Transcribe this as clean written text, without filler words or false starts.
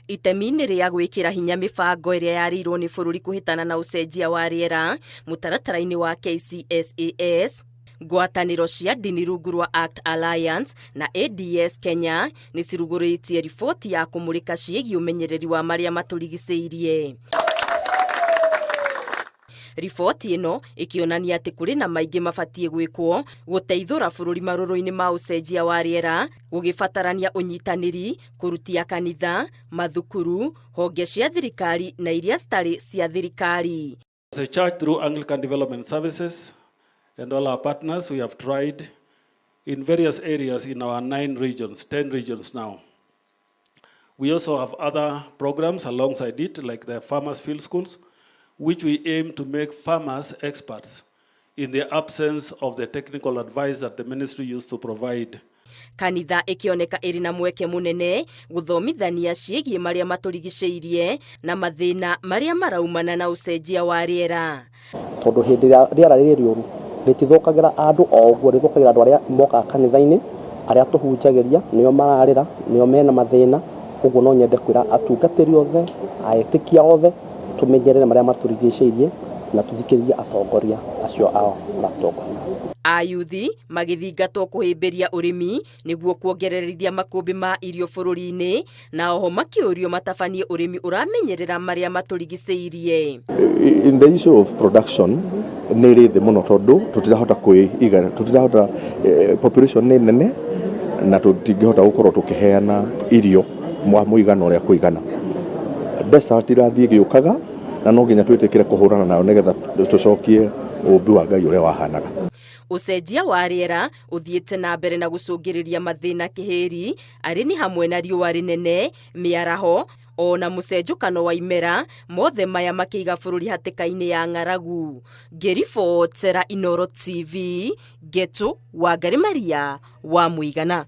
Itemi-inĩ rĩa gwĩkĩra hinya mĩbango ĩrĩa yarĩirwo nĩ bũrũri kũhĩtana na ũcenjia wa rĩera mũtaratara-inĩ wa KCSAS, ngwatanĩro cia ndini rungu rwa ACT Alliance na ADS Kenya nĩ cirugũrĩtie riboti ya kũmũrĩka ciĩgiĩ ũmenyereri wa marĩa matũrigicĩirie. Riboti ĩno ĩkĩonania atĩ kũrĩ na maingĩ mabatiĩ gwĩkwo gũteithũra bũrũri marũrũ-inĩ ma ũcenjia wa rĩera, gũgĩbatarania ũnyitanĩri kũrutia kanitha, mathukuru, honge cia thirikari na iria citarĩ cia thirikari. As a church through Anglican Development Services and all our partners, we have tried in various areas in our 9 regions, 10 regions now. We also have other programs alongside it, like the Farmers Field Schools, which we aim to make farmers experts in the absence of the technical advice that the ministry used to provide. Kanitha ĩkĩoneka ĩrĩ na mweke mũnene gũthomithania ciĩgiĩ marĩa matũrigicĩirie na mathĩna marĩa maraumana na ũcenjia wa rĩera. Tondũ hĩndĩ ĩrĩa rĩera rĩrĩ rĩũru rĩtithũkagĩra andũ o ũguo, rĩthũkagĩra andũ arĩa mokaga kanitha-inĩ, arĩa tũhunjagĩria, nĩo mararĩra, nĩo mena mathĩna. Ũguo no nyende kwĩra atungatĩri othe, aĩtĩkia othe, tũmenyerere marĩa matũrigicĩirie na tũthikĩrĩrie atongoria acio ao maratongoria. Ayuthi magĩthingatwo kũhĩmbĩria ũrĩmi nĩguo kuongererithia makũmbĩ ma irio bũrũri-inĩ, na oho makĩũrio matabanie ũrĩmi ũramenyerera marĩa matũrigicĩirie. In the issue of production nĩ ĩrĩ thĩ mũno tondũ tũtirahota kwĩigana, tũtirahota, population nĩ nene na tũtingĩhota gũkorwo tũkĩheana irio mwa mũigana ũrĩa kũigana. Desert irathiĩ ĩgĩũkaga na no nginya twĩtĩkĩre kũhũrana nayo nĩgetha tũcokie ũmbi wa Ngai ũrĩa wahanaga. Ũcenjia wa rĩera ũthiĩte na mbere na gũcũngĩrĩria mathĩna kĩhĩri, arĩ nĩ hamwe na riũa rĩnene, mĩaraho ona mũcenjũkano wa imera, mothe maya makĩiga bũrũri hatĩka-inĩ ya ng'aragu. Ngĩribotera Inooro TV, Ngetu Wangari Maria wa Mũigana.